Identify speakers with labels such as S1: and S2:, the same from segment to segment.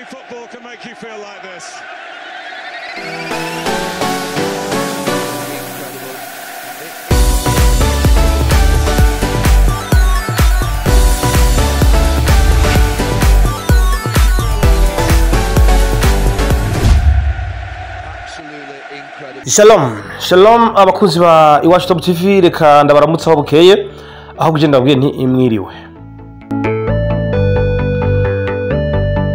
S1: Only football can make you feel like this.
S2: Shalom, shalom abakunzi ba Iwacu Top TV, reka ndabaramutse aho bukeye, aho kugenda ndababwiye nti imwiriwe.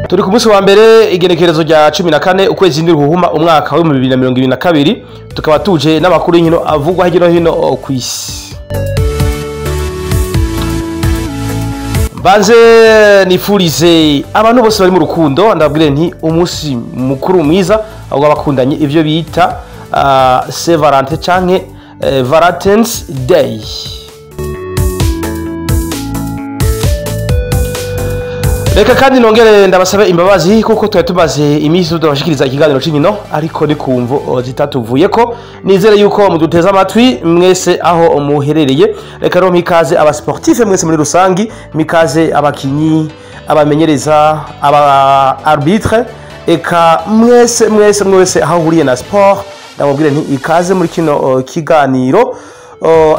S2: Turi ku munsi wa mbere igenekerezo rya 14 ukwezi ndiri umwaka wa 2022, tukaba tuje n'amakuru y'inkino avugwa hirya no hino ku isi. Banze nifurize abantu bose bari mu rukundo, ndababwire nti umunsi mukuru mwiza aho abakundanye ivyo bita Saint Valentin canke Valentine's Day. Reka kandi nongere ndabasabe imbabazi kuko twari tumaze iminsi tudabashikiriza ikiganiro c'inkino, ariko ni kumvo zitatuvuyeko. Nizere yuko muduteze amatwi mwese aho muherereye. Reka rero mikaze aba sportif mwese muri rusangi, mikaze abakinyi, abamenyereza, aba arbitre, eka mwese mwese mwese aho huriye na sport, ndamubwire nti ikaze muri kino kiganiro.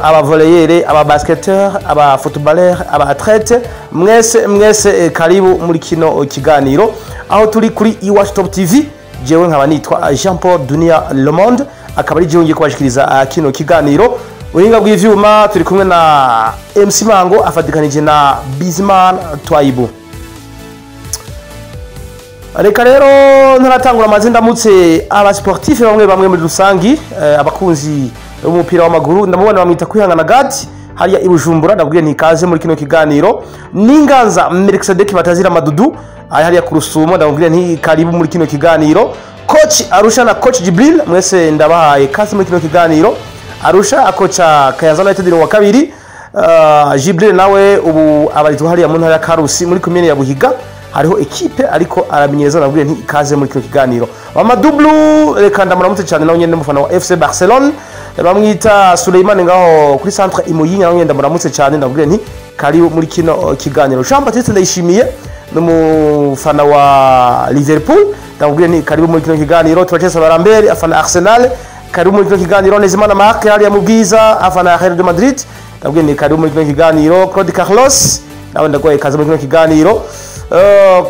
S2: Aba volleyeur, aba basketteur, aba footballeur, aba athlète, mwese mwese karibu muri kino kiganiro aho turi kuri Iwacu Top TV. Jewe nkaba nitwa Jean Paul Dunia Le Monde, akaba ari jewe ngiye kubashikiriza kino kiganiro. Uhinga bw'ivyuma turi kumwe na MC Mango afatikanije na Bizman Twaibu. Reka rero ntaratangura amazina, ndamutse aba sportif bamwe bamwe muri rusangi, abakunzi umupira w'amaguru. Ndamubona bamwita Kwihangana Gadi hariya i Bujumbura, ndabwiye nti ikaze muri kino kiganiro. N'Inganza Melkisedeki batazira Madudu ari hariya ku Rusumo, ndamubwiye nti karibu muri kino kiganiro. Coach Arusha na Coach Jibril mwese ndabahaye kaze muri kino kiganiro. Arusha akocha Kayanza United wa kabiri, Jibril nawe ubu abarizwa hariya mu ntara ya Karusi muri commune ya Buhiga, hariho equipe ariko aramenyereza, ndabwiye nti ikaze muri kino kiganiro. Mamadublu reka ndamuramutse cyane nawe nyene n'umufana wa FC Barcelone, bamwita Suleiman ngaho kuri centre Imuyinga, nawe ndamuramutse cyane, ndabwiye nti karibu muri kino kiganiro. Jean Baptiste Ndayishimiye n'umufana wa Liverpool, ndabwiye nti karibu muri kino kiganiro. Turacesa Barambere afana Arsenal, karibu muri kino kiganiro. Nezimana Marc hariya mu Bwiza afana Real de Madrid, ndabwiye nti karibu muri kino kiganiro. Claude Carlos nawe ndagoye kaze muri kino kiganiro.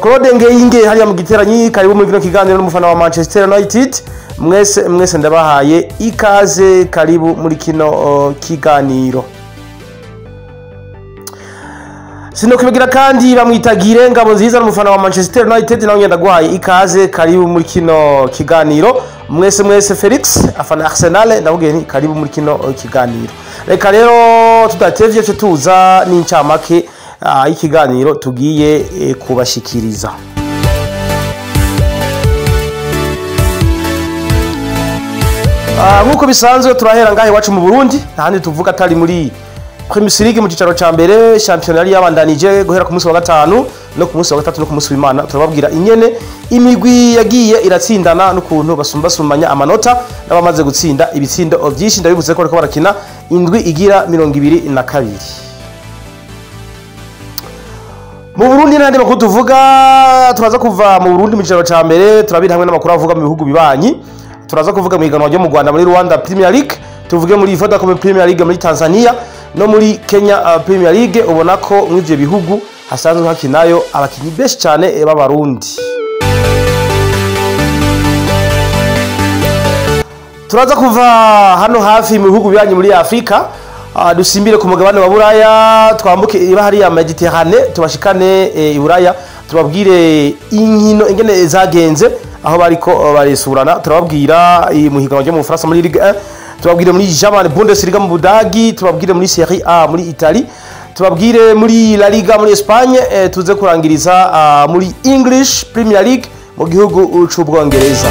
S2: Claude Ngeyinge hariya mu Giteranyi, karibu muri kino kiganiro n'umufana wa Manchester United. Mwese mwese ndabahaye ikaze, karibu muri kino kiganiro. Sinokwibagira kandi bamwitagire Ngabo nziza n'umufana wa Manchester United, nawe ngenda guhaye ikaze, karibu muri kino kiganiro. Mwese mwese Felix afana Arsenal, ndabwiye nti karibu muri kino kiganiro. Reka rero tudatevye cyo tuza n'incamake y'ikiganiro tugiye kubashikiriza. Nkuko bisanzwe turahera ngahe iwacu mu Burundi, ahandi tuvuga atari muri Premier League mu cicaro ca mbere, championnat yari yabandanije guhera ku munsi wa gatanu no ku munsi wa gatatu no ku munsi w'Imana. Turababwira ingene imigwi yagiye iratsindana n'ukuntu basumbasumbanya amanota n'abamaze gutsinda ibitsindo vyinshi. Ndabibutse ko bariko barakina indwi igira 22. Mu Burundi n'andi makuru tuvuga, turaza kuva mu Burundi mu cicaro ca mbere, turabira hamwe n'amakuru avuga mu bihugu bibanyi. Turaza kuvuga mu higanwa ryo mu Rwanda muri Rwanda Premier League, tuvuge muri Vodacom Premier League muri Tanzania no muri Kenya Premier League. Ubona ko muri ivyo bihugu hasanzwe hakinayo abakinyi benshi cyane b'Abarundi. Turaza kuva hano hafi mu bihugu bibanyi muri Afrika, dusimbire ku mugabane wa Buraya, twambuke ibahari ya Mediterane tubashikane i Buraya, tubabwire inkino ingene zagenze aho bariko baresurana. Turababwira mu higanwa ryo mu Bufaransa muri Ligue 1, tubabwire muri German Bundesliga mu Budagi, tubabwire muri Serie A muri Italy, tubabwire muri La Liga muri Espagne, tuze kurangiriza muri English Premier League mu gihugu c'Ubwongereza.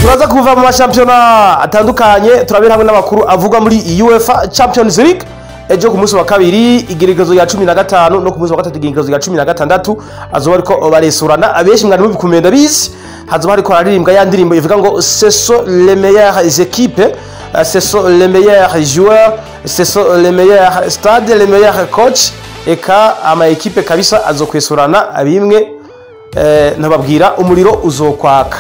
S2: Turaza kuva mu mashampiyona atandukanye, turabira hamwe n'amakuru avugwa muri UEFA Champions League. Ejo ku munsi wa kabiri igerekezo ya 15 no ku munsi wa gatatu igerekezo ya 16 azoba ariko baresurana. Abenshi mwari mubikumenda bizi, hazoba ariko araririmbwa ya ndirimbo ivuga ngo ce sont les meilleures équipes, ce sont les meilleurs joueurs, ce sont les meilleurs stades, les meilleurs coachs. Eka ama ekipe kabisa azokwesurana bimwe, ntababwira umuriro uzokwaka,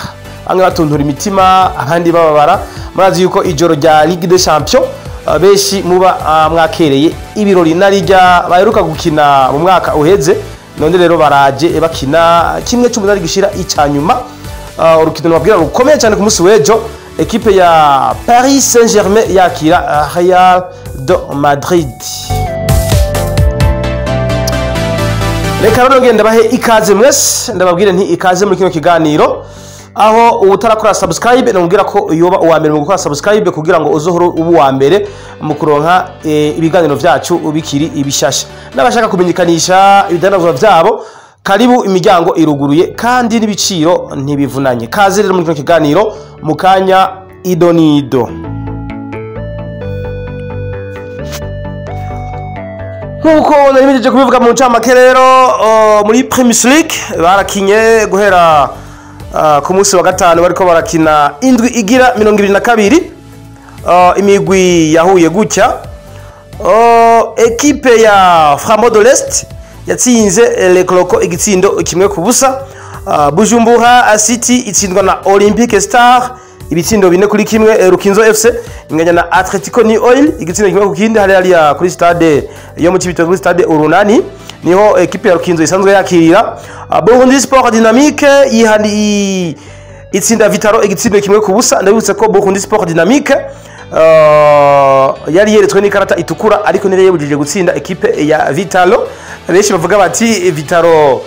S2: bamwe batuntura imitima, abandi bababara. Murazi yuko ijoro rya Ligue des Champions benshi muba mwakereye ibirori narijya baheruka gukina mu mwaka uheze. None rero baraje bakina kimwe cy'umunani gishira icanyuma, urukino nababwira rukomeye cyane ku munsi w'ejo, ekipe ya Paris Saint-Germain yakira Real de Madrid. Reka rero ngenda bahe ikaze mwese, ndababwire nti ikaze muri kino kiganiro, aho utarakora subscribe namubwira ko yoba uwa mbere mu gukora subscribe kugira ngo uzohore uba uwa mbere mu kuronka ibiganiro vyacu bikiri ibishasha. N'abashaka kumenyekanisha ibidandazwa vyabo, karibu, imiryango iruguruye kandi n'ibiciro ntibivunanye. Kaze rero muri kino kiganiro, mu kanya idonido. Nkuko nari mpejeje kubivuga mu ncamake rero, muri Premier League barakinye guhera ku munsi wa gatanu, bariko barakina indwi igira 22. Imigwi yahuye gutya: ekipe ya Flambeau de l'Est yatsinze Le Croco igitsindo 1-0. Bujumbura City itsindwa na Olympique Star ibitsindo 4-1. Rukinzo FC inganya na Atletico New Oil igitsindo 1-1, hari hariya kuri stade yo mu Cibitoke, kuri stade Urunani, niho ekipe ya Rukinzo isanzwe yakirira. Burundi Sport Dynamique yihani itsinda Vitaro igitsindo 1-0. Ndabibutse ko Burundi Sport Dynamique yari yeretswe n'ikarata itukura, ariko ntiyari yabujije gutsinda ekipe ya Vitalo. Benshi bavuga bati Vitalo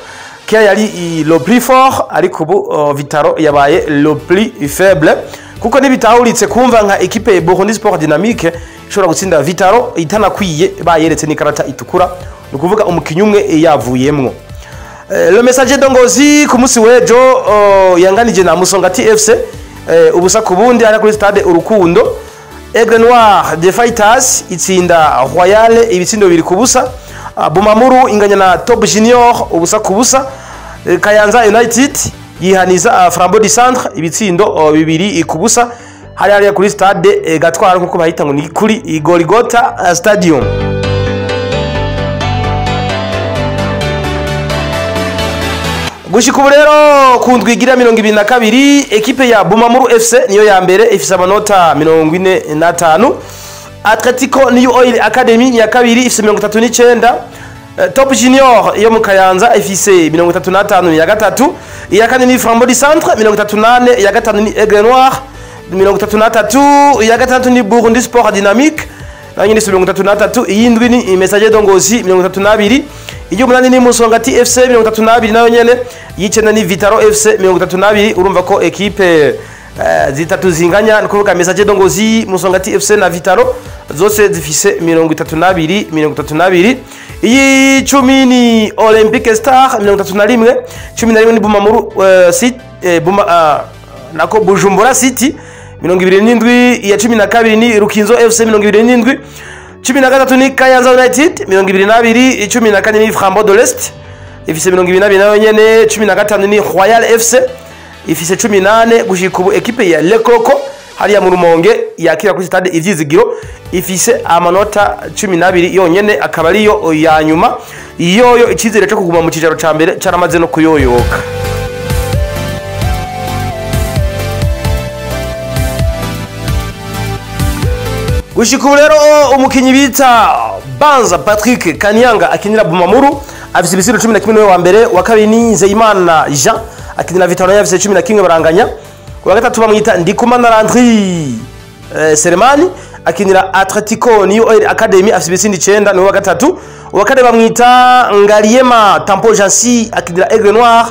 S2: kera yari le plus fort, ariko ubu Vitalo yabaye le plus faible, kuko ntibitahuritse kumva nka ekipe ya Burundi Sport Dynamique ishobora gutsinda Vitalo itanakwiye, bayeretse n'ikarata itukura, ni ukuvuga umukinnyi umwe yavuyemwo. Le Messager de Ngozi ku munsi w'ejo yanganije na Musongati FC 0-0 ari kuri stade Urukundo. Aigle Noir de Fighters itsinda Royal ibitsindo 2-0. Bumamuru inganya na Top Junior 0-0. Kayanza United yihaniza Flambeau du Centre ibitsindo 2-0, hari hariya kuri stade Gatwaro, nkuko bahita ngo ni kuri Gorigota Stadium. Gushika ubu rero ku ndwi igira 22, ekipe ya Bumamuru FC niyo ya mbere, ifise amanota 45. Atletico New Oil Academy ni ya kabiri, ifise 39. Top Junior yo mu Kayanza ifise 35, ni ya gatatu. Iya kane ni Flambeau du Centre 34, iya gatanu ni Aigle Noir 33, iya gatandatu ni Burundi Sport Dynamique nayo nyine ifise 33, iyindwi ni Messager de Ngozi 32, iy'umunani ni Musongati FC 32 nayo nyene, iy'icenda ni Vitaro FC 32. Urumva ko ekipe zitatu zinganya, ni kuvuga Messager de Ngozi, Musongati FC na Vitaro, zose zifise 32 32. Iyi 10 ni Olympique Star 31, 11 ni Bumamuru City, Buma, nako Bujumbura City 27, iya 12 ni Rukinzo FC 27, 13 ni Kayanza United 22, 14 ni Flambeau de l'Est ifise 22 nayo nyene, 15 ni Royal FC ifise 18. Gushika ubu ekipe ya Le Croco hariya mu Rumonge yakira kuri stade Ivyizigiro ifise amanota 12 yonyene, akaba ariyo ya nyuma. Iyoyo icizere cyo kuguma mu cicaro ca mbere caramaze no kuyoyoka. Gushika ubu rero umukinyi bita Banza Patrick Kanyanga akinira Bumamuru afise ibisindo 11, niwe wa mbere. Wa kabiri ni Nzeyimana Jean akinira Vitalo, afise 11, baranganya. Wa gatatu bamwita Ndikumana Landry Selemani akinira Atletico New Oil Academy, afise ibisindo 9, niwe wa gatatu. Wa kane bamwita Ngaliema Tampo Jansi akinira Aigle Noir,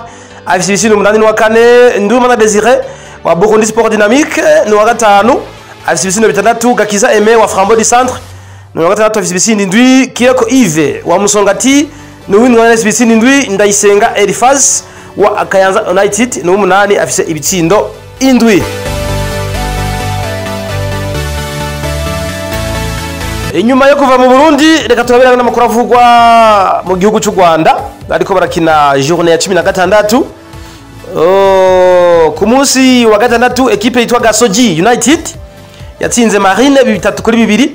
S2: afise ibisindo 8, ni wa kane. Ndumana Desire wa Burundi Sport Dynamique ni wa gatanu, afise ibisindo 6. Gakiza Aimé wa Flambeau du Centre ni wa gatandatu, afise ibisindo 7. Kireko Yves wa Musongati ni uw'indwi, afise ibitsindo 7. Ndayisenga Elifaz wa Kayanza United ni uw'umunani, afise ibitsindo 7. Inyuma yo kuva mu Burundi, reka turabere n'amakuru avugwa mu gihugu cy'u Rwanda. Bariko barakina journée ya 16. Oh, ku munsi wa gatandatu ekipe yitwa Gasogi United yatsinze Marine 3-2.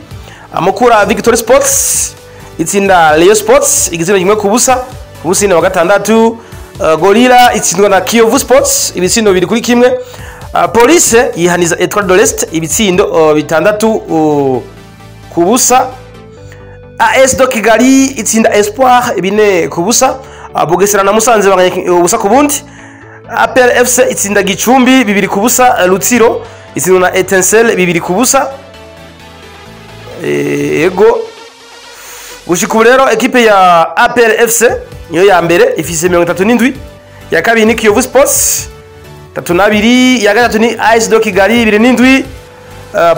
S2: Amukura Victory Sports itsinda Rayon Sports igitsindo 1-0 ku munsi wa gatandatu. Gorilla itsindwa na Kiyovu Sports ibitsindo 2-1. Police yihaniza Etoile de l'Est ibitsindo 6-0. AS do Kigali itsinda Espoir 4-0. Bugesera na Musanze banganya 0-0. APR FC itsinda Gicumbi 2-0. Rutsiro itsindwa na Etincelle 2-0. Ego gushika ubu rero ekipe ya APR FC niyo ya mbere ifise 37, ya kabiri ni Kiyovu Sports 32, ya gatatu ni AS do Kigali 27,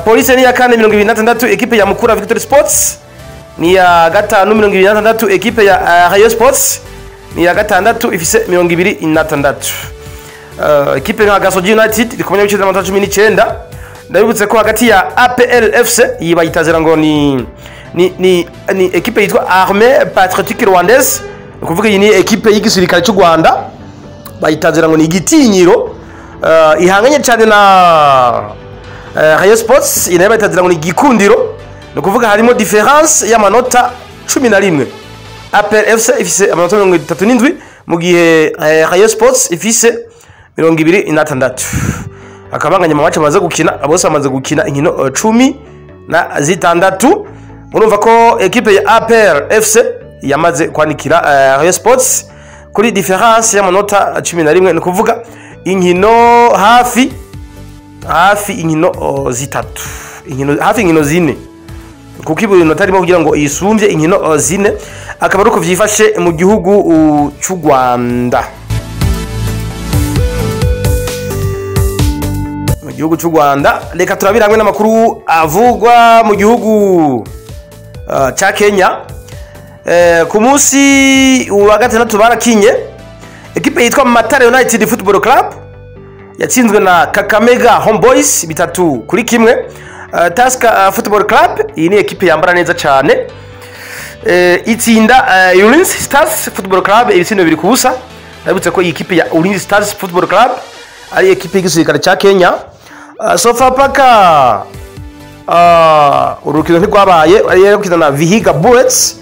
S2: Police ni ya kane 26, ekipe ya Mukura Victory Sports ni ya gatanu 26, ekipe ya Rayon Sports ni ya gatandatu ifise 26. Ekipe nka Gasogi United iri kumenya bice amanota 19. Ndabibutse ko hagati ya APL FC iyi bayitazira ngo ni ekipe yitwa Armée Patriotique Rwandaise, ni ukuvuga iyi ni ekipe y'igisirikare cy'u Rwanda, bayitazira ngo ni igitinyiro, ihanganye cyane na Rayon Sports, iyi nayo bayitazira ngo ni igikundiro. Ni ukuvuga harimo difference y'amanota 11. APR FC ifise amanota 37 mu gihe Rayon Sports ifise 26. Akabanganya mu match bamaze gukina, bose bamaze gukina inkino 16. Murumva ko ekipe ya APR FC yamaze kwanikira Rayon Sports kuri difference y'amanota 11, ni kuvuga inkino hafi inkino zitatu, inkino hafi inkino zine, kuko ibintu inota arimo kugira ngo isumbye inkino zine. Akaba ari uko vyifashe mu gihugu cy'u Rwanda. Mu gihugu cy'u Rwanda reka turabira hamwe n'amakuru avugwa mu gihugu ca Kenya. Ku munsi wa gatandatu barakinye, ekipe yitwa Mathare United Football Club yatsinzwe na Kakamega Homeboys 3-1. Tusker Football Club, iyi ni ekipe yambara neza cyane, itsinda Ulinzi Stars Football Club ibitsindo 2-0. Ndabutse ko iyi ekipe ya Ulinzi Stars Football Club ari ekipe y'igisirikare ca Kenya. Sofapaka urukino ntirwabaye, ari gukina na Vihiga Bullets,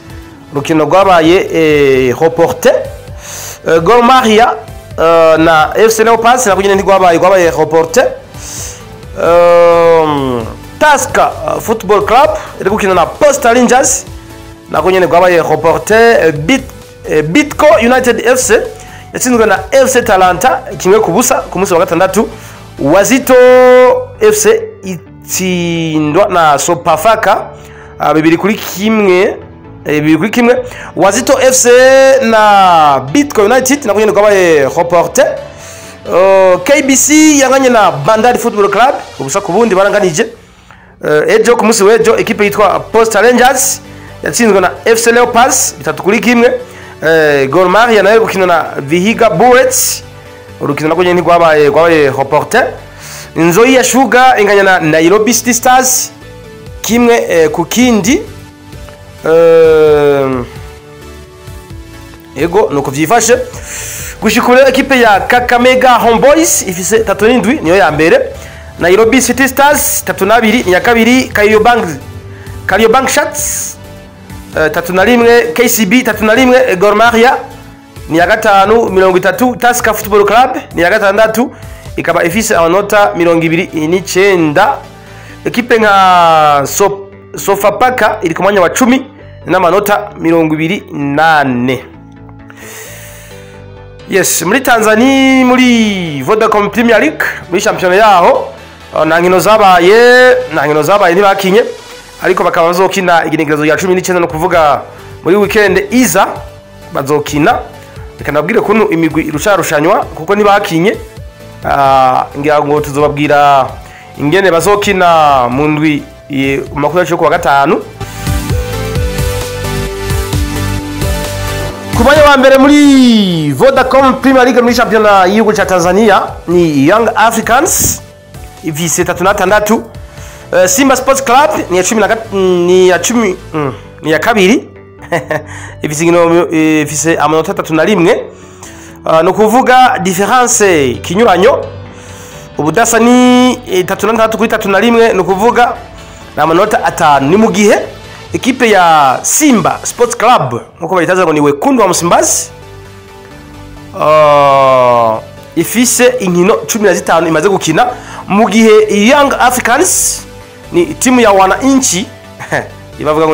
S2: urukino rwabaye reporté. Gor Mahia na FC Leopards nako nyine ntirwabaye, rwabaye reporté. Tusker Football Club iri gukina na Posta Rangers nako nyine rwabaye reporté. Bitco United FC yatsinzwe na FC Talanta 1-0 ku munsi wa gatandatu. Wazito FC itsindwa na Sopafaka 2-1, 2-1. Wazito FC na Bitco United nako nyine rwabaye reporté. KBC yanganye na Bandari Football Club 0-0, baranganije. Ejo ku munsi w'ejo ekipe yitwa Posta Rangers yatsinzwe na FC Leopards 3-1. Gor Mahia nayo gukina na Vihiga Bullets, urukino nako nyine rwabaye reporté. Nzoia Sugar inganya na Nairobi City Stars 1-0. Ego nuko vyifashe. Gushika ubu ekipe ya Kakamega Homeboys ifise 37 niyo ya mbere, Nairobi City Stars 32 ni ya kabiri, Kariobangi Sharks 31, KCB 31, Gor Mahia ni ya gatanu 30, Tusker Football Club ni ya gatandatu ikaba ifise amanota 29. Ekipe nka Sofapaka iri ku mwanya wa 10 n'amanota 24. Yes, muri Tanzania muri Vodacom Premier League muri championnat yaho nta nkino zabaye, ntibakinye, ariko bakaba bazokina igenekerezo rya 19, no kuvuga muri weekend iza bazokina. Reka nabwire kuntu imigwi irusharushanywa kuko ntibakinye. Ngira ngo tuzobabwira ingene bazokina mu ndwi makuru yacu kuwa gatanu. Ku mwanya wa mbere muri Vodacom Premier League muri championnat y'igihugu ca Tanzania ni Young Africans ifise 36. Simba Sports Club ni ya cumi na ni ya cumi, ni ya kabiri ifise inkino, ifise amanota 31. No kuvuga difference kinyuranyo ubudasa ni 36 kuri 31, no kuvuga ni amanota 5. Ni mu gihe Ekipe ya Simba Sports Club, nkuko bayitaza ngo ni Wekundu wa Msimbazi, ifise inkino 15 imaze gukina, mu gihe Young Africans ni timu ya wananchi, bavuga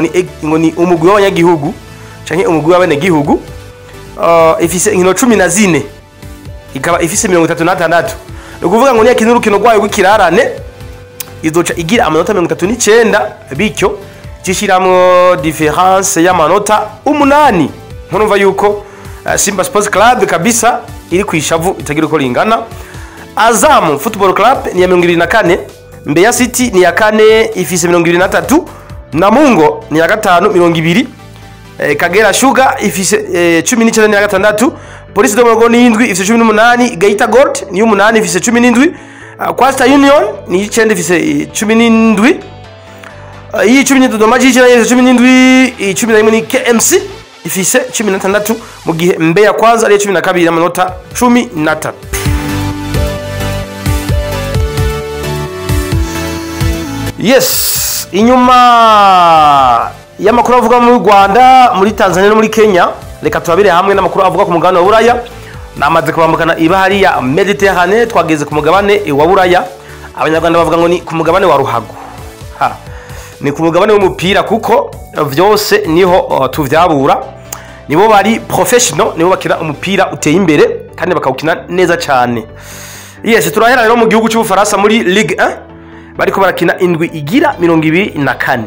S2: ngo ni umugwi w'abanyagihugu canke umugwi w'abenegihugu, ifise inkino 14, ikaba ifise 36. Ni ukuvuga ngo niyakina urukino rwayo rw'ikirarane izoca igira amanota 39, bityo cishiramwo différence y'amanota 8. Nkurumva yuko Simba Sports Club kabisa iri kwishavu itagira uko ringana. Azam Football Club ni ya 24, Mbeya City ni ya kane ifise 23, Namungo ni ya gatanu 20, Kagera Sugar ifise 19 ni ya gatandatu, Police de Morogoro ni indwi ifise 18, Geita Gold ni umunani ifise 17, Coastal Union ni icenda ifise 17, iyi 10 Dodoma Jiji nayo ifise 17, iyi 11 ni KMC ifise 16, mu gihe Mbeya Kwanza ari 12 n'amanota 13. Yes, inyuma y'amakuru avuga muri Rwanda, muri Tanzania no muri Kenya, reka turabire hamwe n'amakuru avuga ku mugabane wa Buraya. Namaze kubambukana ibahari ya Mediterane, twageze ku mugabane wa Buraya. Abanyarwanda bavuga ngo ni ku mugabane wa ruhago. Ha. Ni ku mugabane w'umupira kuko vyose niho tuvyabura. Nibo bari professional, nibo bakina umupira uteye imbere kandi bakawukina neza cyane. Yes, turahera rero mu gihugu cy'Ubufaransa muri Ligue 1, bariko barakina indwi igira 24.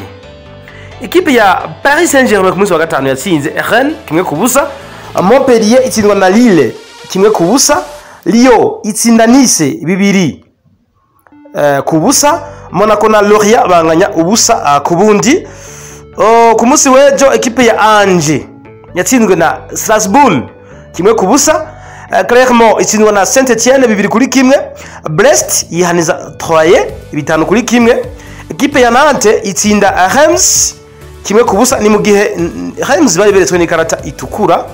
S2: Ikipe ya Paris Saint-Germain ku munsi wa gatanu yatsinze Rennes 1-0, Montpellier itsindwa na Lille 1-0, Lyon itsinda Nice 2-0, Monaco na Lorient banganya 0-0. Ku munsi w'ejo ekipe ya Angers yatsinzwe na Strasbourg 1-0, Clermont itsindwa na Saint-Etienne 2-1, Brest yihaniza Troyes 5-1, ekipe ya Nantes itsinda Reims 1-0, ni mu gihe Reims bari beretswe n'ikarata itukura.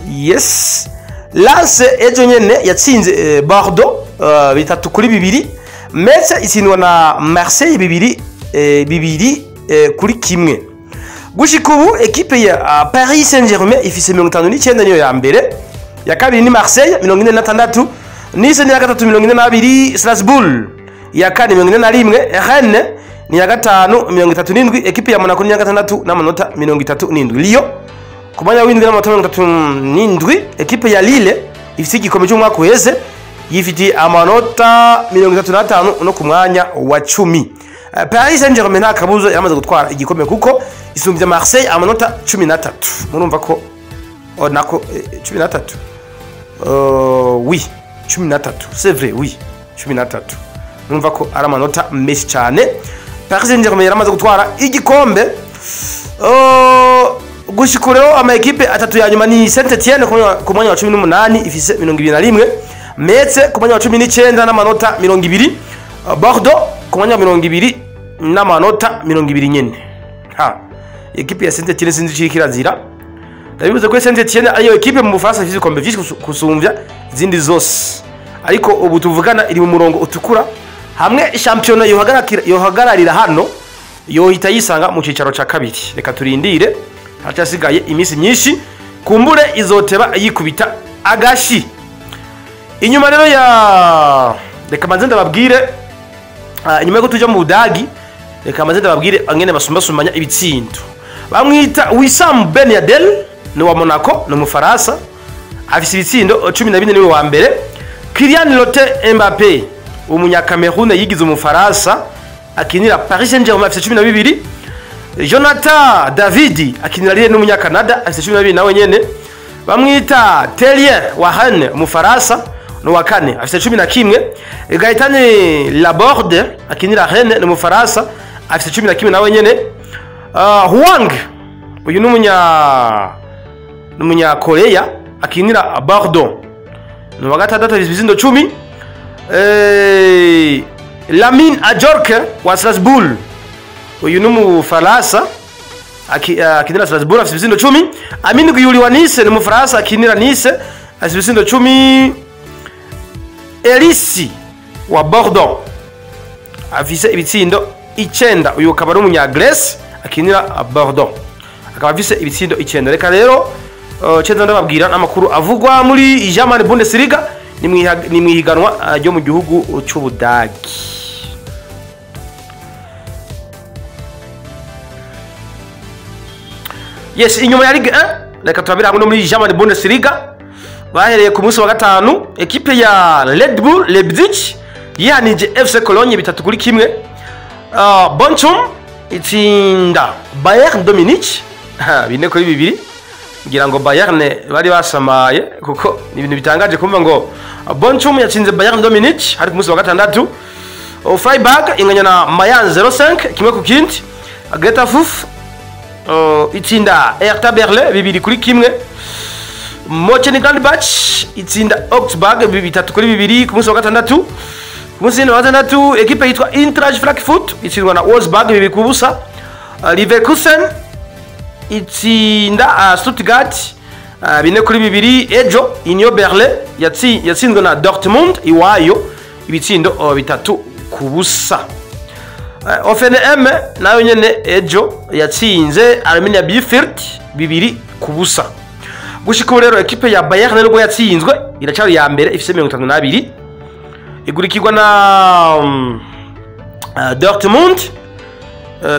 S2: Yes, Lens ejo nyene yatsinze Bordeaux 3-2, Metz itsindwa na Marseille 2-1. Gushika ubu ekipe ya Paris Saint-Germain ifise 59, niyo ya mbere, ya kabiri ni Marseille 46, Nice ni ya gatatu 42, Strasbourg ya kane 41, Rennes ni ya gatanu 37, ekipe ya Monaco ni ya gatandatu n'amanota 37, Lyon ku mwanya w'indwi n'amanota 37, ekipe ya Lille ifise igikombe cy'umwaka uheze yifitiye amanota 35 no ku mwanya wa 10. Paris Saint-Germain nta kabuza yamaze gutwara igikombe kuko isumbya Marseille amanota 13. Murumva ko, oh, nako 13, oui, 13, c'est vrai, oui, 13. Murumva ko ari amanota menshi cyane. Paris Saint-Germain yaramaze gutwara igikombe. Gushika rero ama ekipe atatu ya nyuma ni Saint-Etienne ku mwanya wa 18 ifise 21, Metz ku mwanya wa 19 n'amanota 20, Bordeaux ku mwanya wa 20 n'amanota 20 nyene. Ha, ekipe ya Saint-Etienne sinzi iciri kirazira. Ndabivuze ko Saint-Etienne ariyo ekipe mu Bufaransa ifise ibikombe vyinshi kusumbya izindi zose, ariko ubu tuvugana iri mu murongo utukura. Hamwe shampiyona yohagararira hano yohita yisanga mu cicaro ca kabiri. Reka turindire, haracyasigaye iminsi myinshi, kumbure izoteba yikubita agashi. Inyuma rero ya, reka manze ndababwire, inyuma yuko tuja mu Budagi, reka manze ndababwire angene basumbasumbanya ibitsindo. Bamwita Wissam Ben Yedder, ni wa Monaco, ni umufaransa, afise ibitsindo 14, niwe wa mbere. Kylian Lottin Mbappé, umunyakamerune yigize umufaransa akinira Paris Saint-Germain, afise 12. Jonathan David akinira Lille n'umunyakanada, afise 12 nawe nyene. Bamwita Terrier wa Rennes, umufaransa, ni uwa kane, afise 11. Gaëtan Laborde akinira Rennes, ni umufaransa, afise 11 nawe nyene. Hwang, uyu ni umunyakoreya akinira Bordeaux, ni uwa gatandatu, afise ibitsindo 10. Lamine Ajorque wa Strasbourg, uyu ni umufaransa akinira Strasbourg, afise ibitsindo 10. Amine Gouiri wa Nice, ni umufaransa akinira Nice, afise ibitsindo 10. Elisi wa Bordeaux afise ibitsindo 9, uyu akaba ari umunya Grèce. Akinira Bordeaux, akaba afise ibitsindo 9. Reka rero cenda ndababwira n'amakuru avugwa muri German Bundesliga, ni mwihiganwa ryo mu gihugu c'Ubudagi. Yes, inyuma ya Ligue 1 reka turabira hamwe no muri German Bundesliga. Bahereye ku munsi wa gatanu, ekipe ya Red Bull Leipzig yihanije FC Cologne 3-1. Bochum itsinda Bayern de Munich 4-2. Ngira ngo Bayern bari basamaye, kuko ni ibintu bitangaje kumva ngo Bochum yatsinze Bayern de Munich hari ku munsi wa gatandatu. Freiburg inganya na Mainz 05 1-1. Greuther Fürth itsinda Hertha Berlin 2-1. Mönchengladbach itsinda Augsburg 3-2 ku munsi wa gatandatu. Ku munsi wa gatandatu ekipe yitwa Eintracht Frankfurt itsindwa na Wolfsburg 2-0. Leverkusen itsinda Stuttgart 4-2. Ejo Union Berlin yatsinzwe na Dortmund iwayo ibitsindo 3-0. Hoffenheim nayo nyene ejo yatsinze Arminia Bielefeld 2-0. Gushika ubu rero ekipe ya Bayern nubwo yatsinzwe iracari ya mbere ifise 52, igurikirwa na Dortmund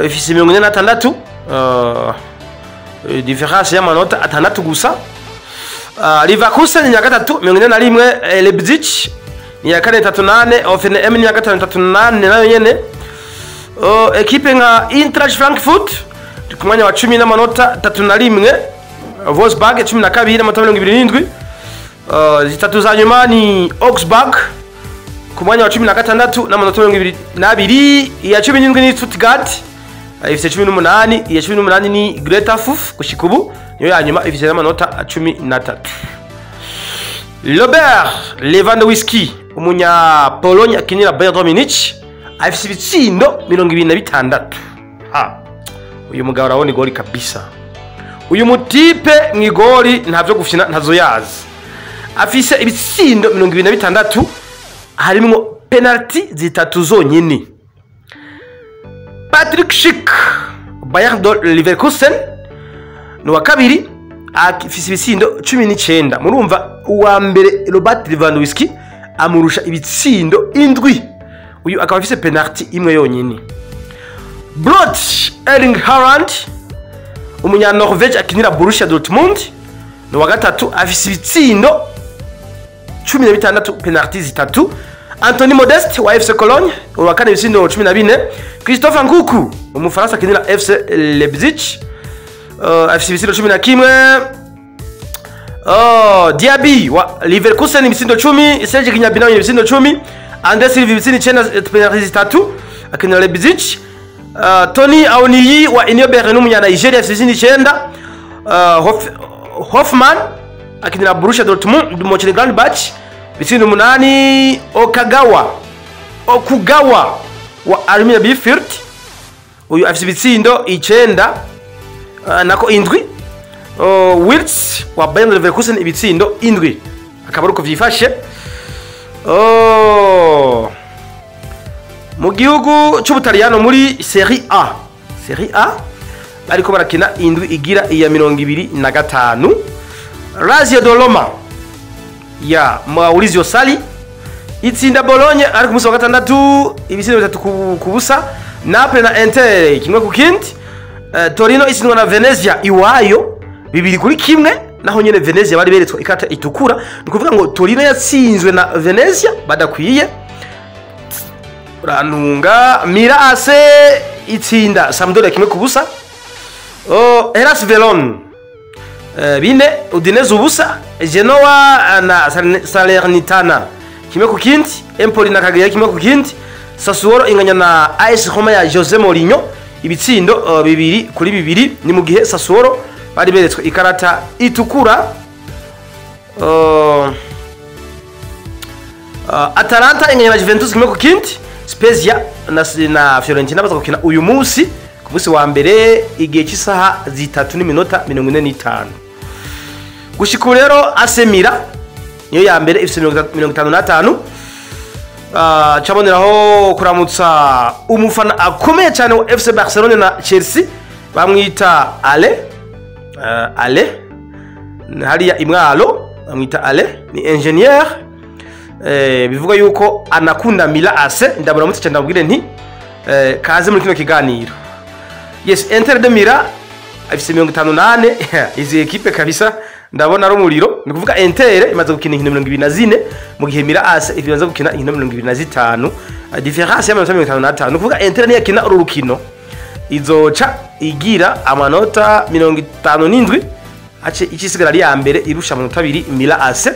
S2: ifise 46, différence y'amanota 6 gusa. Leverkusen ni ya gatatu 41, Leipzig ni ya kane 38, Hoffenheim ni ya gatanu 38 nayo nyene. Ekipe nka Eintracht Frankfurt ku mwanya wa 10 n'amanota 31, Wolfsburg 12 n'amanota 27. Zitatu za nyuma ni Augsburg ku mwanya wa 16 n'amanota 22, iya 17 ni Stuttgart ifise 18, iya 18 ni Greuther Fürth gushika ubu niyo ya nyuma ifise n'amanota 13. Robert Lewandowski umunya Pologne akinira Bayern Munich afise ibitsindo 26. Ha, uyu mugabo arabona igori kabisa. Uyu mutipe mwigori ntavyo gufina ntazo yazi. Afise ibitsindo 26 harimwo penalty 3 zonyene. Patrick Schick Bayern de Leverkusen ni wa kabiri afise ibitsindo 19. Murumva uwa mbere Robert Lewandowski amurusha ibitsindo 7. Uyu akaba afise penalty imwe yonyene. Brot Erling Haaland umunya Norvege akinira Borussia Dortmund ni wa gatatu afise ibitsindo 16 penalty 3. Anthony Modeste wa FC Cologne wa kane ibitsindo 14. Christophe Nkunku umufaransa akinira FC Leipzig afise ibitsindo 11. Diaby wa Leverkusen ibitsindo 10, Serge Gnabry nawe ibitsindo 10, Andre Silva ibitsindo 9 penalty 3 akinira Leipzig. Tony Aoniyi wa Union Berlin umunya Nigeria afise ibitsindo 9. Hoffman akinira Borussia Dortmund Mönchengladbach ibitsindo 8. Okugawa wa Arminia Bielefeld uyu afise ibitsindo 9 nako 7. Wirtz wa Bayern Leverkusen ibitsindo 7. Akaba uko vyifashe. Mu gihugu c'Ubutaliyano muri Serie A, Serie A bariko barakina indwi igira iya 25. Lazio de Roma ya Maurizio Sarri itsinda Bologna ari ku munsi wa gatandatu ibitsindo 3 ku busa. Napoli na Inter 1-1. Torino itsindwa na Venezia iwayo 2-1. Naho nyene Venezia bari beretswe ikata itukura, ni kuvuga ngo Torino yatsinzwe na Venezia badakwiye. Ranunga Mira AC itsinda Sampdoria 1-0. Hellas Verona 4, Udinese 0, Genoa na Salernitana 1-1, Empoli na Cagliari 1-1, Sassuolo inganya na AS Roma ya Jose Mourinho ibitsindo 2-2. Ni mu gihe Sassuolo bari beretswe ikarata itukura. Atalanta inganya na Juventus 1-1, Spezia na Fiorentina baza gukina uyu munsi ku munsi wa mbere igihe cy'isaha 3:45. Gushika rero AC Milan niyo ya mbere ifise 55. Caboneraho kuramutsa umufana akomeye cyane wa FC Barcelona na Chelsea Bamwita Ale, Ale hariya imwalo, bamwita Ale, ni ingénieur, bivuga yuko anakunda Milan AC. Ndamuramutse cyane, ndamubwire nti kaze muri kino kiganiro. Yes, Inter de Milan afise 58. Izi ekipe kabisa ndabona ari umuriro. Ni kuvuga Inter imaze gukina inkino 24, mu gihe Milan AC imaze gukina inkino 25, différence y'amanota 55. Ni kuvuga Inter niyakina uru rukino izoca igira amanota 57, ace ikisigara ari ya mbere irusha amanota 2 Milan AC.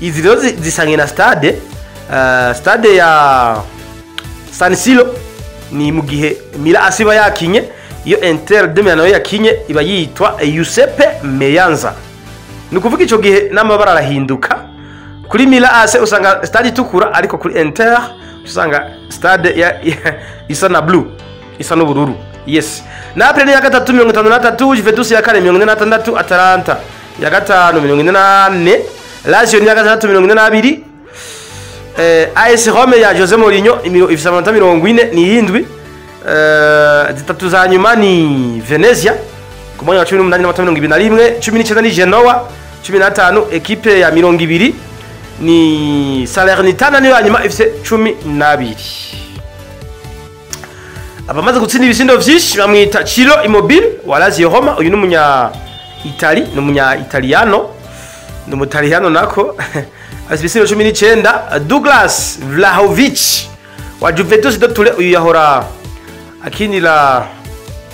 S2: Izi rero zisangiye na stade ya San Siro. Ni mu gihe Milan AC iba yakinye, iyo Inter de Milan nayo yakinye iba yitwa Giuseppe Meazza. Ni ukuvuga ico gihe n'amabara arahinduka. Kuri Milan AC usanga stade itukura, ariko kuri Inter usanga stade isa na blue, isa n'ubururu. Yes, Napoli ni ya gatatu, 53, Juventus ya kane, 46, Atalanta ya gatanu, 44, Lazio ni ya gatandatu, 42, AS Rome ya Jose Mourinho ifise amanota 47. Zitatu za nyuma ni Venezia ku mwanya wa 18 n'amanota 21, 19 ni Genoa 15, ekipe ya 20 ni Salernitana, niyo ya nyuma ifise 12. Abamaze gutsinda ibisindo vyinshi bamwita Ciro Immobile wa Lazio Roma. Uyu ni umunya Itali, ni umunya Italiano, ni umutaliyano nako, afise ibisindo 19. Douglas Vlahovic wa Juventus de Turin, uyu yahora akinira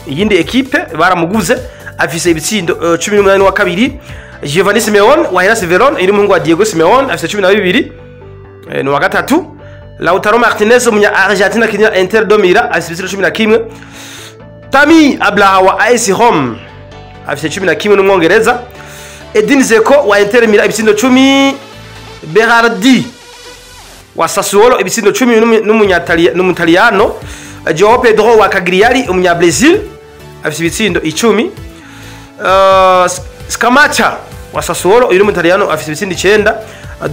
S2: iyindi ekipe, baramuguze, afise ibitsindo 18 wa kabiri. Giovanni Simeone wa Hellas Verona, iri umuhungu wa Diego Simeone, afise 12, ni wa gatatu. Lautaro Martinez, umunya Argentina akinira Inter de Milan, afise ibitsindo 11. Tammy Abraham wa AS Rome afise 11, n'umwongereza. Edin Dzeko wa Inter Milan, ibitsindo 10. Berardi wa Sassuolo, ibitsindo 10, n'umutaliyano. Joao Pedro wa Cagliari, umunya Brazil, afise ibitsindo 10. Scamacca wa Sassuolo, uyu ni umutaliyano, afise ibitsindo 9.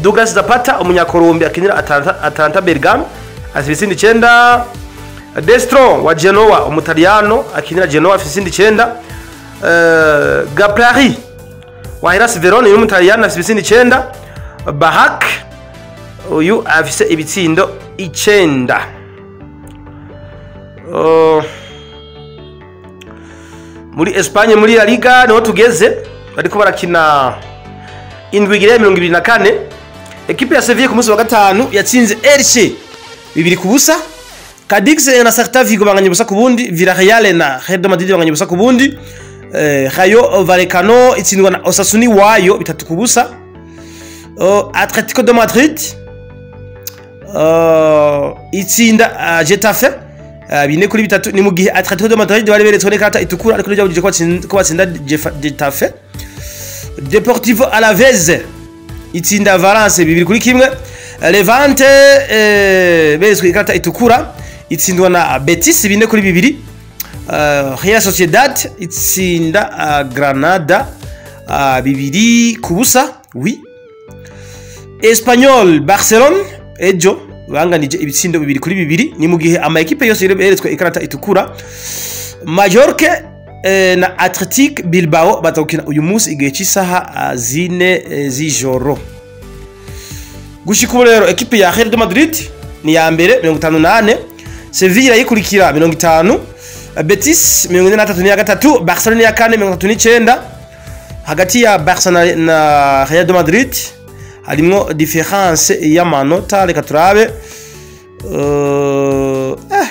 S2: Douglas Zapata, umunyakolombia akinira Atalanta Bergamo, afise ibitsindo 9. Destro wa Genoa, umutaliyano akinira Genoa, afise ibitsindo 9. Caprari wa Hellas Verona, uyu ni umutaliyano, afise ibitsindo 9. Barak, uyu afise ibitsindo 9. Muri Espagne, muri La Liga niho tugeze, bariko barakina indwi igira ya 24. Ekipe ya Sevilla ku munsi wa gatanu yatsinze Elche 2-0. Cadix na Celta Vigo banganya 0-0. Villarreal na Real Madrid banganya 0-0. Rayo Vallecano itsindwa na Osasuna wayo 3-0. Atletico de Madrid itsinda Getafe 4-3. Ni mu gihe Atletico de Madrid bari beretswe n'ikarata itukura, ariko ntibyabujije ko batsinda Getafe. Deportivo Alaves itsinda Valence 2-1. Levante beretswe ikarata itukura, itsindwa na Betis 4-2. Real Sociedad itsinda Granada 2-0. Oui, Espanyol Barcelone ejo banganije ibitsindo 2-2. Ni mu gihe ama ekipe yose yeretswe ikarata itukura. Mallorca na Athletic Bilbao bazakina uyu munsi igihe cy'isaha 4 z'ijoro. Gushika ubu rero ekipe ya Real de Madrid ni ya mbere, 58, Sevilla irayikurikira, 50, Betis 43 ni ya gatatu, Barcelona ni ya kane, 39. Hagati ya Barcelona na Real de Madrid harimwo différence y'amanota, reka turabe,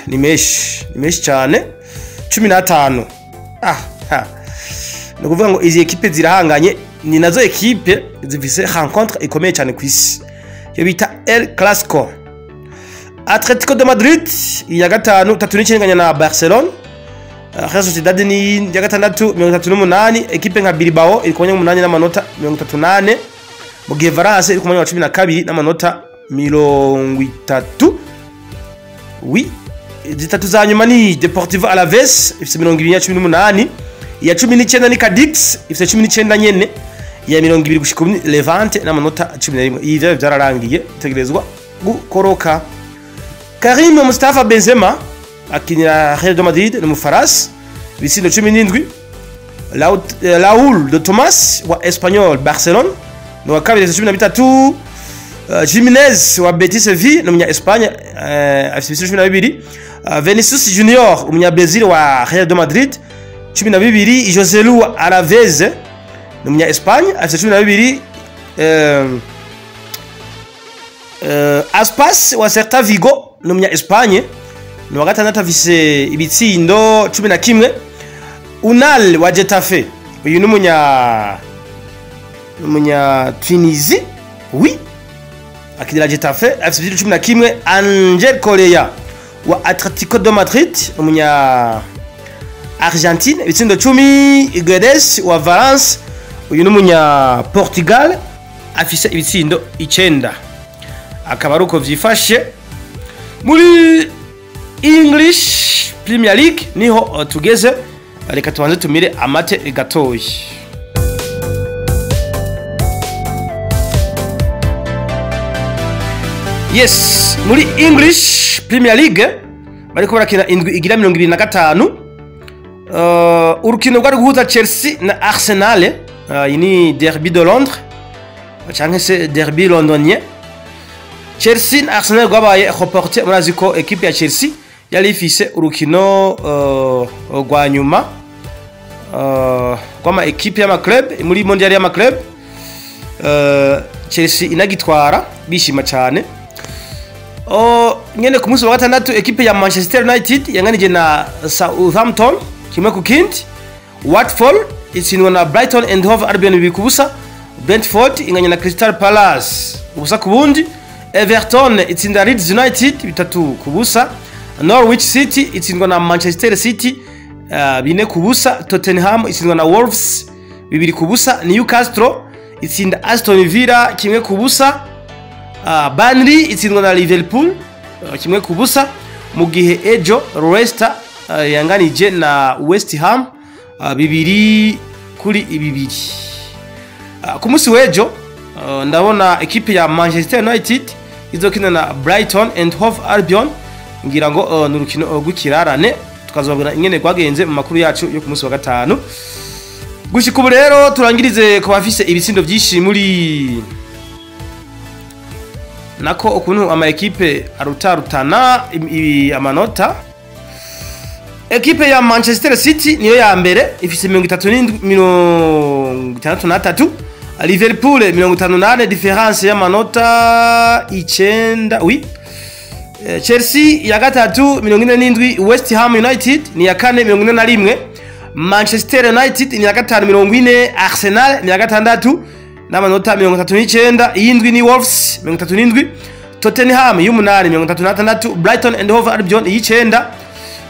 S2: ni menshi, ni menshi cyane, 15. Ha. Ni ukuvuga ngo izi ekipe zirahanganye, ni nazo ekipe zifise rencontre ikomeye cyane ku isi, iyo bita El Clasico. Atletico de Madrid iya gatanu, 39 na Barcelona. Real Sociedad ni iya gatandatu, 38. Ekipe nka Bilbao iri ku mwanya w'umunani n'amanota 34, mu gihe Valence iri ku mwanya wa 12 n'amanota 30. Oui, zitatu za nyuma ni Deportivo Alaves ifise 20 ya 18, iya 19 ni Cadix ifise 19 nyene, iya 20 gushika ubu ni Levante n'amanota 11. Ibi vyo vyararangiye, tegerezwa gukoroka. Karim Mustafa Benzema akinira Real de Madrid, ni umufaransa. Ibitsindo 17. Raul de Thomas wa Espanyol Barcelona ni wa kabiri, 13. Jimenez wa Betis Sevilla ni umunya Espagne, afise ibitsindo 12. Vinicius Junior, umunya Brazil wa Real de Madrid, 12. Joselu wa Alaves ni umunya Espagne, afise 12. Aspas wa Celta Vigo ni umunya Espagne, ni wa gatandatu, afise ibitsindo 11. Unal wa Getafe, uyu ni umunya Tunisie, oui, akinira Getafe, afise ibitsindo 11. Angel Correa wa Atletico de Madrid, umunya Argentine, ibitsindo 10. Guedes wa Valence, uyu ni umunya Portugal, afise ibitsindo 9. Akaba ari uko vyifashe muri English Premier League. Niho tugeze. Reka tubanze tumire amate gatoyi. Yes, muri English Premier League bariko barakina indwi igira 25. Urukino rwari guhuza Chelsea na Arsenal, iyi ni derby de Londres canke se derby londonien. Chelsea na Arsenal rwabaye reporté. Murazi ko equipe ya Chelsea yari ifise urukino rwa nyuma rw'ama equipe y'ama club muri mondial y'ama club, Chelsea inagitwara bishima cyane. Nyene ku munsi wa gatandatu, equipe ya Manchester United yanganije na Southampton 1-0. Watford itsindwa na Brighton and Hove Albion 2-0. Brentford inganya na Crystal Palace 0-0. Everton itsinda Leeds United 3-0. Norwich City itsindwa na Manchester City 4-0. Tottenham itsindwa na Wolves 2-0. Newcastle itsinda Aston Villa 1-0. Burnley itsindwa na Liverpool 1-0, mu gihe ejo Leicester yanganije na West Ham 2-2. Ku munsi w'ejo ndabona ekipe ya Manchester United izokina na Brighton and Hove Albion, ngira ngo ni urukino rw'ikirarane, tukazobabwira ingene rwagenze mu makuru yacu yo ku munsi wa gatanu. Gushika ubu rero turangirize ku bafise ibitsindo byinshi muri nako ukuntu ama ekipe arutarutana amanota. Ekipe ya Manchester City niyo ya mbere, ifise 37, 63. Liverpool 58, différence y'amanota 9, oui. Chelsea ya gatatu, 47. West Ham United ni ya kane, 41. Manchester United ni ya gatanu, 40. Arsenal ni ya gatandatu n'amanota 39. Iyindwi ni Wolves, 37. Tottenham y'umunani, 36. Brighton and Hove Albion y'icenda,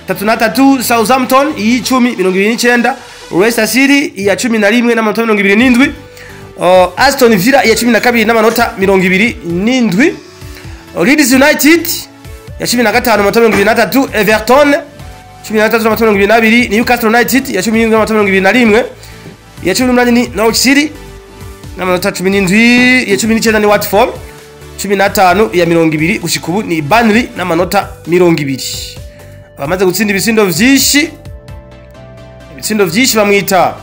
S2: 33. Southampton y'icumi, 29. Leicester City iya 11 n'amanota 27. Aston Villa iya 12 n'amanota 27. Leeds United ya 15 amanota 23. Everton 13 n'amanota 22. Newcastle United ya 17 n'amanota 21. Iya 18 ni Norwich City n'amanota 17. Iya 19 ni Watford 15. Iya 20 gushika ubu ni Burnley n'amanota 20. Abamaze gutsinda ibitsindo vyinshi bamwita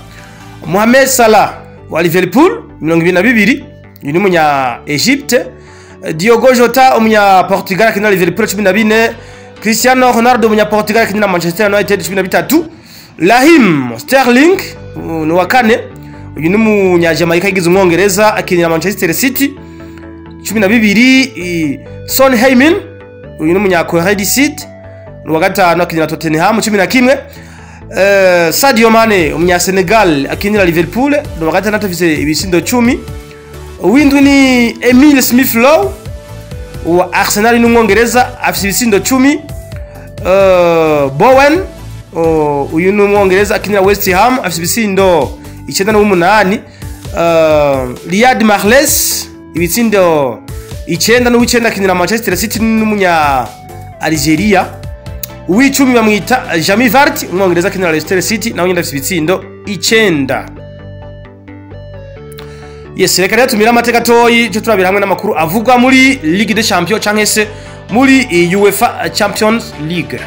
S2: Mohamed Salah wa Liverpool, 22, uyu ni umunya Egypte. Diogo Jota, umunya Portugal akinira Liverpool, 14. Cristiano Ronaldo, umunya Portugal akinira Manchester United, 13. Raheem Sterling ni wa kane, uyu ni umunya Jamaica yigize umwongereza, akinira Manchester City, 12. Son Heung-min, uyu ni umunya Korea du Sud, ni wa gatanu, akinira Tottenham, 11. Sadio Mane, umunya Senegal akinira Liverpool, ni wa gatandatu, afise ibitsindo 10. Uwindwi ni Emile Smith Rowe wa Arsenal, n'umwongereza, afise ibitsindo 10. Bowen, uyu ni umwongereza akinira West Ham, afise ibitsindo 98. Riyad Mahrez, ibitsindo 99, akinira Manchester City, n'umunya Algeria. Uw'icumi bamwita Jamie Vardy, umwongereza akinira Leicester City, nawe nyine afise ibitsindo 9. Yes, reka rero tumire amateka gatoyi cyo turabira hamwe n'amakuru avugwa muri Ligue des Champions canke se muri UEFA Champions League.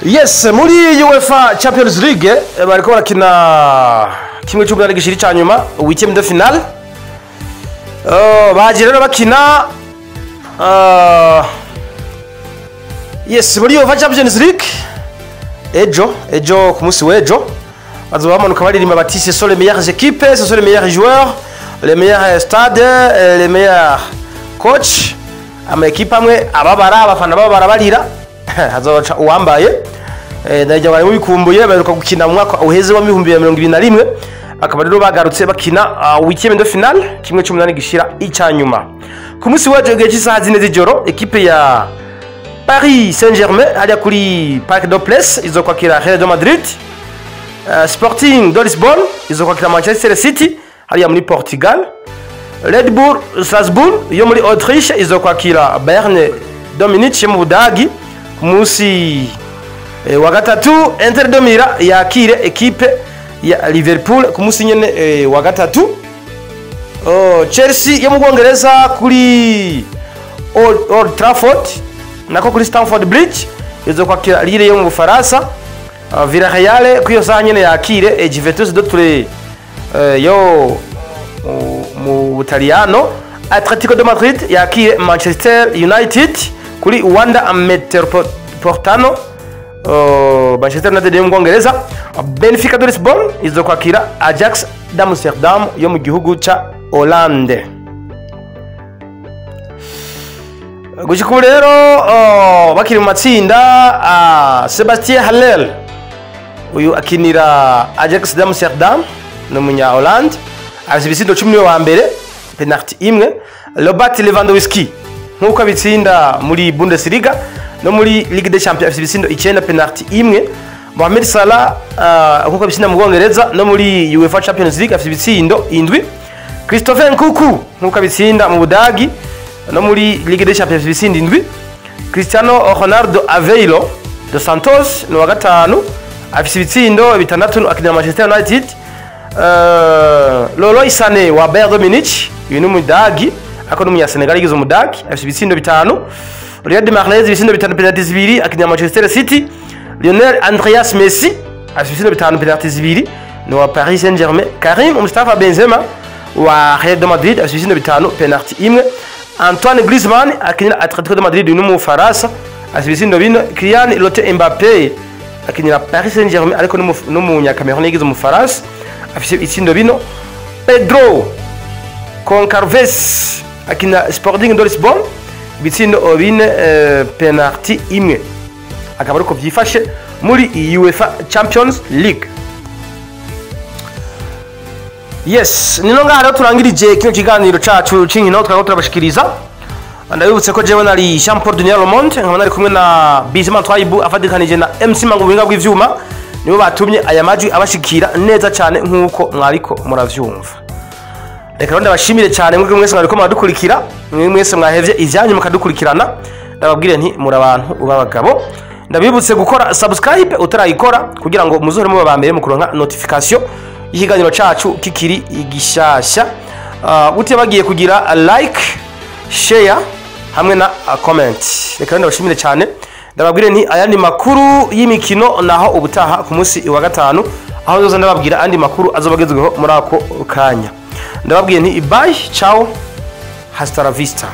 S2: Yes, muri UEFA Champions League bariko barakina kimwe cy'umunani gishiri ca nyuma, huitième de finale. Baje rero bakina yes, muri UEFA Champions League ejo ku munsi w'ejo bazoba bamanuka baririmba bati: "Ce sont les meilleures équipes, ce sont les meilleurs joueurs, les meilleurs stades, les meilleurs coach." Ama équipe amwe ababara, abafana babara barira, hazobaca uwambaye. Ndajya bari mubikumbuye, baheruka gukina mu mwaka uheze wa 2021, bakaba rero bagarutse bakina huitième de finale, kimwe cy'umunani gishira icyanyuma. Ku munsi w'ejo igihe cy'isaha 4 z'ijoro, équipe ya Paris Saint-Germain hariya kuri Parc des Princes izokwakira Real de Madrid. Sporting de Lisbonne izokwakira Manchester City hariya muri Portugal. Red Bull Salzburg yo muri Autriche izokwakira Bayern de Munich yo mu Budagi. Ku munsi wa gatatu, Inter de Milan yakire ekipe ya Liverpool ku munsi nyene wa gatatu. Oh, Chelsea yo mu Bwongereza kuri Old Trafford, nako kuri Stamford Bridge, izokwakira Lille yo mu Bufaransa. Villarreal kuri iyo saha nyene yakire Juventus de Turin yo mu Butaliyano. Atletico de Madrid yakire Manchester United kuri Wanda Metropolitano, Manchester United yo mu Bwongereza. Benfica de Lisbon izokwakira Ajax d'Amsterdam yo mu gihugu ca Hollande. Gushika ubu rero bakiri mu matsinda, Sebastien Haller uyu akinira Ajax d'Amsterdam, ni umunya Hollande, afite ibitsindo 10, niwe wa mbere, penalty imwe. Robert Lewandowski nk'uko abitsinda muri Bundesliga no muri Ligue des Champions afite ibitsindo 9, penalty imwe. Mohamed Salah nk'uko abitsinda mu Bwongereza no muri UEFA Champions League afite ibitsindo 7. Christopher Nkunku nk'uko abitsinda mu Budagi no muri Ligue des Champions afite ibitsindo 7. Cristiano Ronaldo Aveiro dos Santos ni uwa gatanu, afite ibitsindo 6, akinira Manchester United. Leroy Sané wa Bayern de Munich, uyu ni umudagi ariko ni umunyasenegal yigize umudagi, afite ibitsindo 5. Riyad Mahrez ibitsindo 5, penalty 2, akinira Manchester City. Lionel Andreas Messi afite ibitsindo 5, penalty 2, ni wa Paris Saint-Germain. Karim Mustafa Benzema wa Real de Madrid afite ibitsindo 5, penalty 1. Antoine Griezmann akinira Atletico de Madrid, ni umufaransa, afite ibitsindo 4. Kylian Lotte Mbappé akinira Paris Saint-Germain ariko n'umunyakameruni yigize umufaransa, afite ibitsindo 4. Pedro Goncalves akina Sporting de Lisbon, ibitsindo 4, penalty 1. Akaba ariko byifashe muri UEFA Champions League. Yes, nino ngaha rero turangirije kino kiganiro cacu c'inkino twariko turabashikiriza. Ndabibutse ko jewe nari Jean Paul Dunia Le Monde, nkaba nari kumwe na Bizima Twaibu afatikanije na MC Mangu buhinga bw'ivyuma, nibo batumye aya majwi abashikira neza cyane nk'uko mwariko muravyumva. Reka rero ndabashimire cyane mwebwe mwese mwariko muradukurikira, mwe mwese mwahevye ivyanyu mukadukurikirana, ndababwire nti muri abantu b'abagabo. Ndabibutse gukora subscribe utarayikora kugira ngo muzohore muba ba mbere mu kuronka notification y'ikiganiro cacu kikiri igishasha. Butiye bagiye kugira like, share hamwe na comment. Reka rero ndabashimire cyane, ndababwire nti ayandi makuru y'imikino naho ubutaha ku munsi wa gatanu, aho nzoza ndababwira andi makuru azobagezweho muri ako kanya. Ndababwiye nti bye, ciao, hasta la vista.